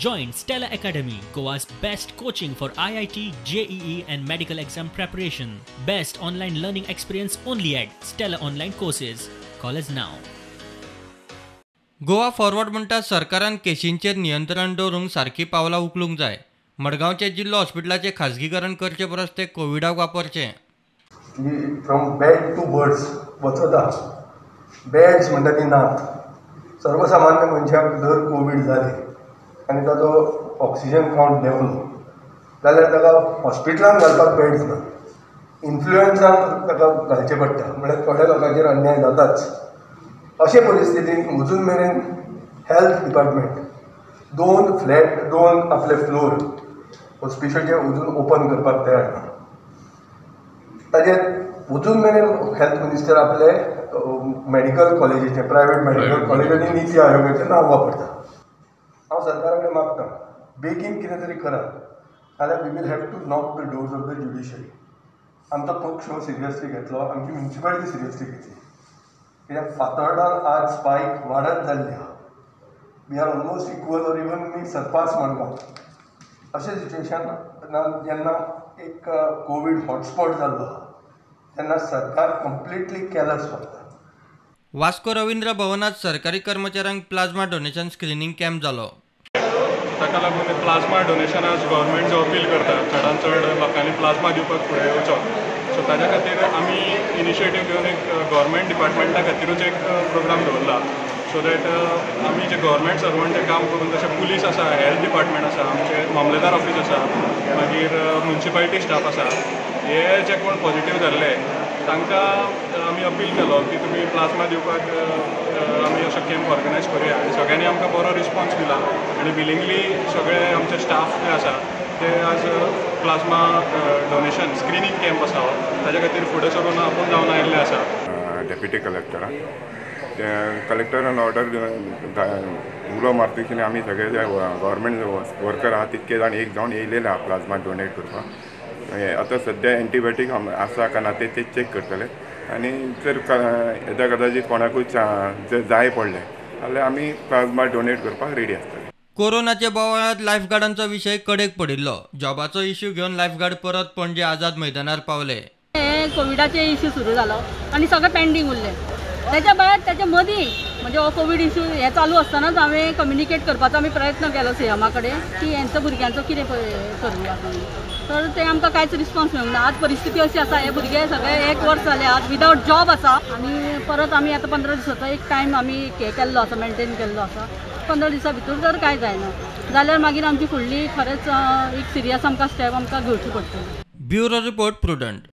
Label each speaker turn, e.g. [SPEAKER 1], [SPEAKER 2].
[SPEAKER 1] Join Stella Academy, Goa's best coaching for IIT, JEE and medical exam preparation. Best online learning experience only at Stella Online Courses. Call us now.
[SPEAKER 2] Goa forward म्हणटा सरकारान केशींचेर नियंत्रण दवरूंक सारकी पावलां उखलूंक जाय. मडगांवचे जिल्लो हॉस्पिटलाचें खाजगीकरण करचे परस तें कोविडाक वापरचें.
[SPEAKER 3] फ्रॉम बॅड टू बर्ड्स वचत आहा. बेड्स म्हणटा ती नात. सर्वसामान्य मनशाक जर कोवीड जालें आनी ताचो ऑक्सिजन कावंट देंवलो जाल्यार ताका हॉस्पिटलान घालपाक बेड्स ना. इन्फ्लुएन्जान ताका घालचें पडटा, म्हळ्यार थोड्या लोकांचेर अन्याय जाताच. अशे परिस्थितीन अजून मेरेन हेल्थ डिपार्टमेंट 2 फ्लॅट 2 आपले फ्लोर हॉस्पिटलाचे अजून ओपन करपाक तयार ना. ताजेर अजून मेरेन हेल्थ मिनिस्टर आपले मेडिकल कॉलेजीचें, प्रायवेट मेडिकल कॉलेज आनी नीती आयोगाचें नांव वापरता. हांव सरकारा कडेन मागता बेगीन कितें तरी करात, नाल्यार we will have to knock the doors of the judiciary. आमचो पक्ष हो सिरियसली घेतलो, आमची म्युनिसिपालिटी सिरियसली घेतली. कित्याक फातर्डान आज स्पायक वाडत जाल्ली आहा. We are almost equal or even we surpass Madgaon. अशें सिच्युएशन जेन्ना एक कोवीड हॉटस्पॉट जाल्लो आहा तेन्ना सरकार कंप्लिटली कॅलस वागता.
[SPEAKER 2] वास्को रवींद्र भवनात सरकारी कर्मचाऱ्यांक प्लाझ्मा डोनेशन स्क्रिनींग कॅम्प जालो.
[SPEAKER 4] ताका लागून प्लाझ्मा डोनेशन आज गव्हर्मेंट जो अपील करता चडान चड लोकांनी प्लाझ्मा दिवपाक फुडें येवचो, सो ताज्या खातीर आमी इनिशिएटीव घेवन एक गव्हर्मेंट डिपार्टमेंटा खातीरूच एक प्रोग्राम दवरला, सो that आमी जे गव्हर्मेंट सर्वंट जे काम करून, जशें पुलीस आसा, हेल्थ डिपार्टमेंट आसा, आमचे मामलेदार ऑफीस आसा, मागीर म्युनिसिपालिटी स्टाफ आसा, हे जे कोण पॉझिटीव जाल्ले तांकां आमी अपील केलो की तुमी प्लाझ्मा दिवपाक आमी असो कॅम्प ऑर्गनायज करुया. आनी सगळ्यांनी आमकां बरो रिस्पॉन्स दिला आनी विलिंगली सगळे आमचे स्टाफ जे आसा ते आज प्लाझ्मा डोनेशन स्क्रिनींग कॅम्प आसा ताज्या खातीर फुडें सरून आपूण जावन आयिल्ले आसा.
[SPEAKER 5] डेप्युटी कलेक्टरान कलेक्टरान ऑर्डर उलो मारतकीर आमी सगळे जे गव्हर्मेंट वर्कर आहा तितके जाण एक जावन येयलेले आहा प्लाझ्मा डोनेट करपाक. आतां सद्या एंटीबायोटीक आसा काय ना ते चॅक करतले आनी जर येदा कदाचीत कोणाकूय जर जाय पडलें जाल्यार आमी प्लाझ्मा डोनेट करपाक रेडी आसतले.
[SPEAKER 2] कोरोनाच्या बोवाळांत लायफगार्डांचो विशय कडेक पडिल्लो. जॉबाचो इश्यू घेवन लायफगार्ड परत पणजे आझाद मैदानार पावले.
[SPEAKER 6] हे कोविडाचे इश्यू सुरू जालो आनी सगळें पेंडींग उरलें. त्याच्या भायर त्याच्या मदीं म्हणजे हो कोवीड इश्यू हे चालू आसतनाच हांवें कम्युनिकेट करपाचो आमी प्रयत्न केलो सीएमा कडेन की हेंचो भुरग्यांचो कितें करुया, तर ते आमकां कांयच रिस्पॉन्स मेळूंक ना. आज परिस्थिती अशी आसा, हे भुरगे सगळे 1 वर्स जालें आज विदावट जॉब आसा आनी परत आमी आतां 15 दिसाचो एक टायम आमी हे केल्लो आसा, मेनटेन केल्लो आसा. 15 दिसां भितर जर कांय जायना जाल्यार मागीर आमची फुडली खरेंच एक सिरियस आमकां स्टेप आमकां घेवची पडटली.
[SPEAKER 2] Bureau report, Prudent.